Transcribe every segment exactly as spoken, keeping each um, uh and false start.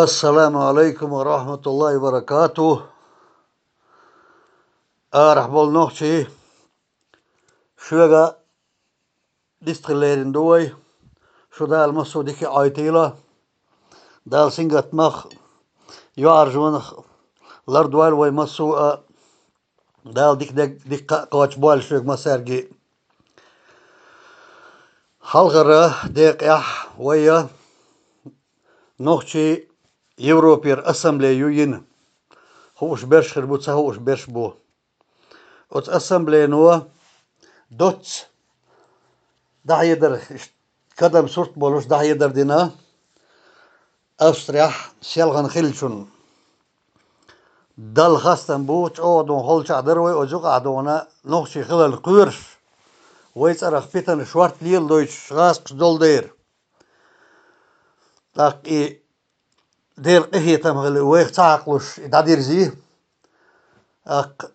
Ассаламу алайкум ва рахматуллахи ва баракатух. Арахь болу нохчий, шуьга дистхила лерина ду вай. Шу Дала массо а дика Ӏойтийла. Дала сингаттамах, йоӀаржонах лардойла вай массо а. Дала дика дег-, дика кхаъ кхочу бойла шуьга массаьрга. Хьалхара декъехь вай нохчий Европера ассамблею йина. Хууш берш хир бу, ца хууш берш бу. Оцу ассамблейно доцца дӀахьедар, кадам сурт болуш дӀахьедар дина Австрехь селхана хиллачунна. Далла хастам бу, чӀогӀа дуьйна холчахь дара вай оцу юкъахь дуьйна нохчий хиларна кхоьруш, вай цӀарах питана шорта леладойтуш гӀазкхаш долу дера. ТӀаккха и Делан къинхетам хилла, вайх ца хьакхалуш и дӀадирзий. ТӀаккха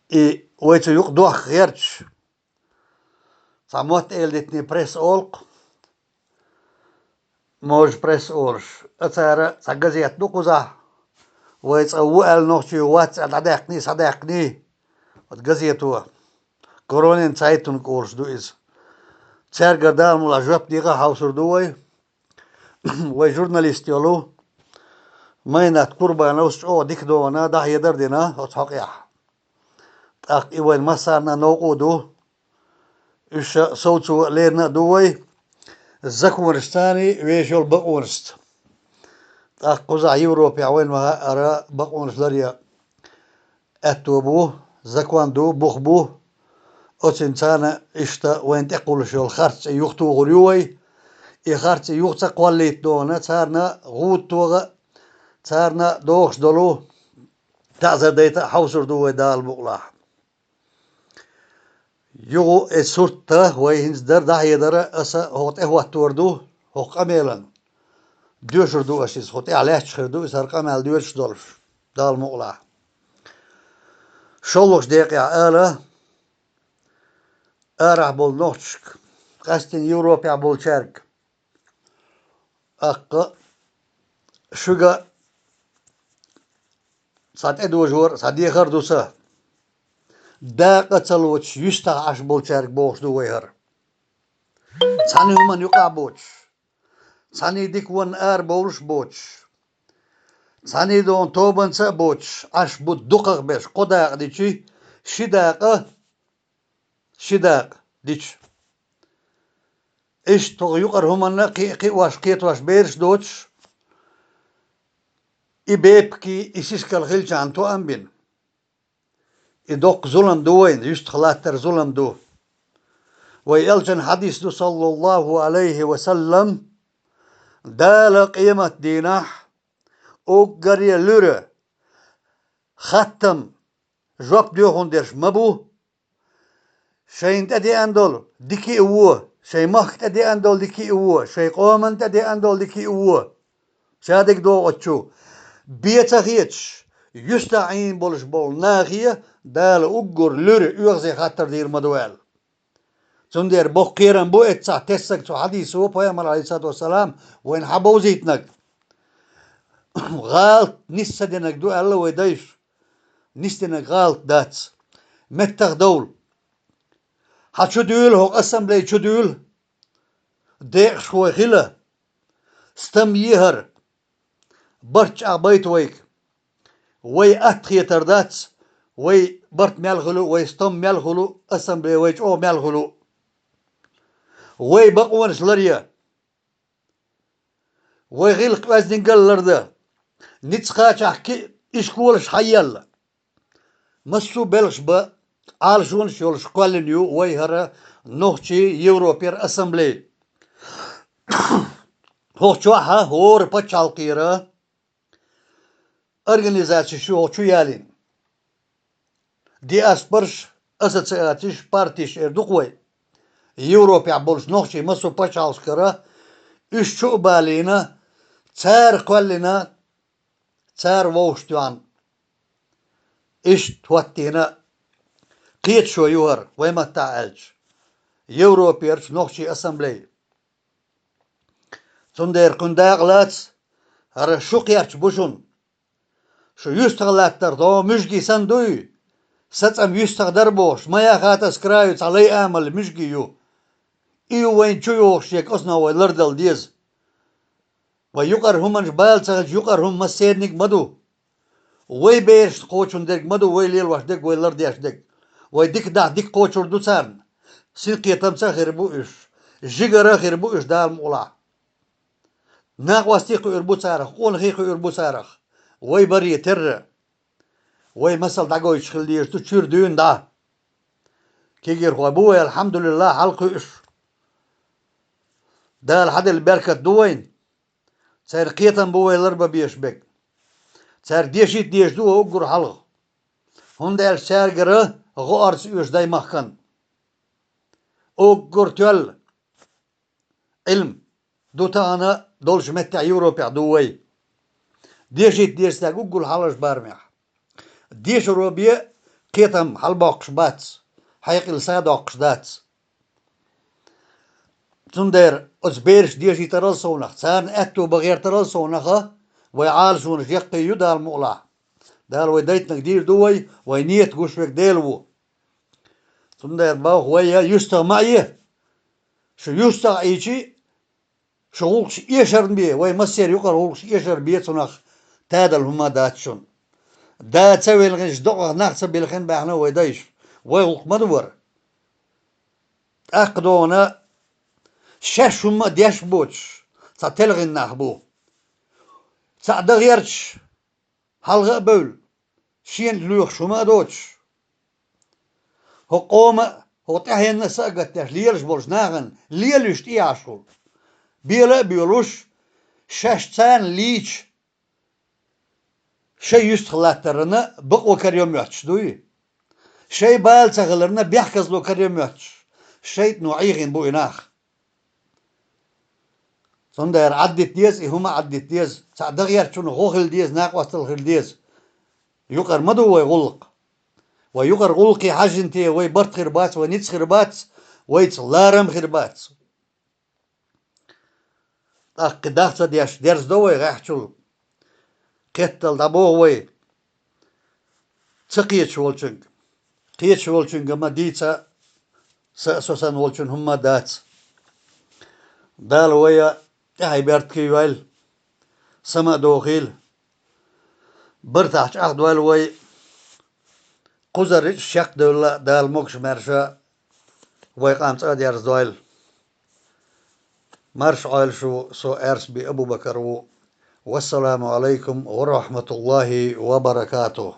и вай цу юкъа дохка гӀерташ, цхьа мотт эладитина пресс олу-кх, можа пресс олуш. Цара цхьа газета ду кхузахь, вай цӀа ву аьлла нохчий вац аьлла дӀадаьккхиний, схьадаьккхиний оцу газето. Коронин цайтунг олуш ду иза. Цаьргара Дала мукъ лахь жоп дийхар хьовсур ду вай. Вай журналист йолу Майнат Курбановс чӀогӀа дика дуьйна дӀахьедар дина оцу хьокъехь. ТӀаккха и вайн массарна а новкъа а ду. Уьш совцо а лерина а ду вай законашца а, вешан йолу бакъонашца. ТӀаккха кхузахь Европехь вайна ма-хаъара бакъонаш ларъян аьтто бу, закон ду, бух бу. Оцуьнан царна иштта вайна тӀекхуллуш йолу харц цӀе юхатухур ю вай. И харц цӀе юха ца кхоллийта дуьйна царна гӀуда тоха а, царна догӀуш долу таӀзар дайта а хьовсур ду вай Дала мукъ лахь. Юха и сурт вай хӀинца дара дӀахьедар, аса хӀокху тӀехӀоттор ду, хӀокху къамелан. Доьшур ду аш иза, хӀокху тӀехь лаьтташ хир ду иза хӀара къамел доьшуш долуш, Дала мукъ лахь. ШолгӀачу декъехь ала арахь болу нохчашка, къаьсттина Европехь болчаьрга. ТӀаккха шуьга цхьа тӀедожор, цхьа дехар ду сан. Дакъа ца лоцуш юьстахь Ӏаш болчаьрга бохуш ду вай хӀара. Цхьана хӀуманна юкъахь боцуш, цхьаьний дика ванна ара бовлуш а боцуш, цхьаьний догӀун тобанца а боцуш, Ӏаш бу дукхах берш, кхо дакъа дичи, ши дакъа, ши дакъа дича. Иштта хӀокху юкъара хӀуманна кхи-, кхиош, кхетош бераш доцуш, и бепиг, и сискал хилчахьана тоам бина. И доккха зулам ду вайна, юьстах латтар зулам ду. Вай элчан хьадис ду, саллаллаху алейхи ва саллам, Дала къемат дийнахь уггаре луьра хаттам жоп доьхун дерш ма бу, шайна тӀедеана долу дикий а вон, шайн махка тӀедеана долу дикий а вон, шайн къоманна тӀедеана долу дикий а вон. Ша дерг догӀу оцу чу. Бен ца хеташ, юьстахь Ӏийна болуш болу нахе Дала уггар луьра оьгӀазе хаттар дийр ма ду аьлла. Цундела боккха кхерам бу эццахь тесаг цу хьадисо, пайхамар, алейхиссалату вассалам, вайна хьан бовзийтинарг. ГӀалат нис ца динарг ду аьлла вай дайша. Нисдинарг гӀалат дац. Меттах довла. Хьан чу дуьйла, хӀокху ассамблей чу дуьйла. Декъашхой хила. Стам ехар. Барт чӀагӀбайта вайга. Вай атта хетар дац, вай барт мел хуьлу, вай стом мел хуьлу, ассамблей вай чӀогӀа мел хуьлу. Вай бакъонаш ларъян. Вай гӀиллакх-оьздангалла лардан. Ницкъ кхачахь ки-, ишколаш хьаелла. Массо а белхаш бан, Ӏалашонаш йолуш кхоьллина ю вай хӀара нохчий Европера ассамблей. ХӀокху чохь а хӀора пачхьалкхера организацеш ю хӀокху чу ялийна. Диаспораш, ассоциацеш, партеш эр ду-кх вай. Европехь болчу нохчий массо а пачхьалкхашкара уьш чу а балийна, цара кхоьллина, цара вовшахтоьхна. Иштта хӀоттийна кхеташо ю хӀара, вай маттахь аьлча, Европерчу нохчий ассамблей. Цундела кхуьнан дакъа лаца, хӀара шу кхерч бу шуна. Шу юьстах латтар догӀу муьжги санна дуй? Сацам юьстах дар бохуш, ма яхата ас краю цхьа лай амал муьжги ю. И ю вайна чу йогӀуш ерг, оцунах вай лардала деза. Вай юкъара хӀуманаш бала ца хилча, юкъара хӀума массерниг ма ду. Вай берашна кхочун дерг ма ду, вай лелош дерг, вай лардеш дерг. Вай дика дахь дика кхочур ду царна. Синкхетамца а хир бу уьш. Жигара а хир бу уьш Дала мукъалахь. Накъостий кхуьур бу царах, къонахий кхуьур бу царах. Вай баре терра. Вай масал дӀагойтуш хила дезаш ду чуьра дуьйна дӀа. Кегийрхой бу вай, алхьамдулиллахӀ, хьалакхуьуш. Дала хьаделла беркат ду вайна. Церан кхетам бу вай ларбан безаш берг. Цаьрга дешийта дезаш ду вай уггар хьалха. ХӀунда аьлча цаьргара гӀо орца оьшу дай махкан. Уггар тоьлла Ӏилма ду тахана долчу меттехь Европехь ду вай. Дешийта дезаш дерг уггар хьалхарчу барамехь. Дешаро бен кхетам хьалабоккхуш бац, хьекъал са доккхуш дац. Цундела оцу бераш дешийтарал совнах, царна аьтто бан гӀертарал совнаха, вай Ӏалашонаш яккхий ю Дала мукъалахь. Дала вай дайтинарг дийр ду вай, вай нийят гуш верг Дела ву. Цундела боху вай, я юьстах ма Ӏе. Шу юьстах Ӏийчи, шу гӀуллакхаш эшарна бе, вай массеран юкъара гӀуллакхаш эшар бе, цунах тадала хӀума дац шуна. Да ца велхинчу докъах нах ца билхина баьхна вай дайша. Вай гӀуллакх ма ду вара. ТӀаккха догӀана шаьш хӀумма а деш а боцуш, цхьа телхина нах бу. Цхьаъ дан гӀерташ, хьалха а бевлла, шена лоьхуш хӀума а доцуш. ХӀокху къоман а, хӀокху тӀаьхьенна а са а гатдеш лелаш болчу нахана лелош тӀеяхьаш хуьлу. Бела а боьлуш, шаьш царна лийча, шайн юьстах латтарна бакъо карайо моьттуш дуй? Шайн бала ца хиларна бехказло карайо моьттуш, шайтано Ӏийхина бу и нах. Цундела Ӏаддита деза, и хӀума Ӏаддита деза, цхьаъ дан гӀертачунна гӀо хила деза, накъосталла хила деза. Юкъара ма ду вай гӀуллакх. Вай юкъара гӀуллакхе хьаьжжина те, вай барт хир бац, вай ницкъ хир бац, вайца ларам хир бац. ТӀаккха дах ца деш, дерзадо вай гӀехьчул. Кхеттал дӀабоху вай ца кхеташ волчуьнга. Кхеташ волчуьнга ма дийца, са а со санна волчун хӀумма а дац. Дала вай тӀаьхье беркате йойла, сама а дохийла. Бартахь чӀагӀдойла вай, кхузарчу чекхдевлла Дала могуш-маьрша вай къам цӀа а дерзадойла. Марша Ӏойла шу, со Аьрсби Абу-Бакар ву. Вассаламу Ӏалайкум ва рахьматуллахӀи ва баракатухӀ.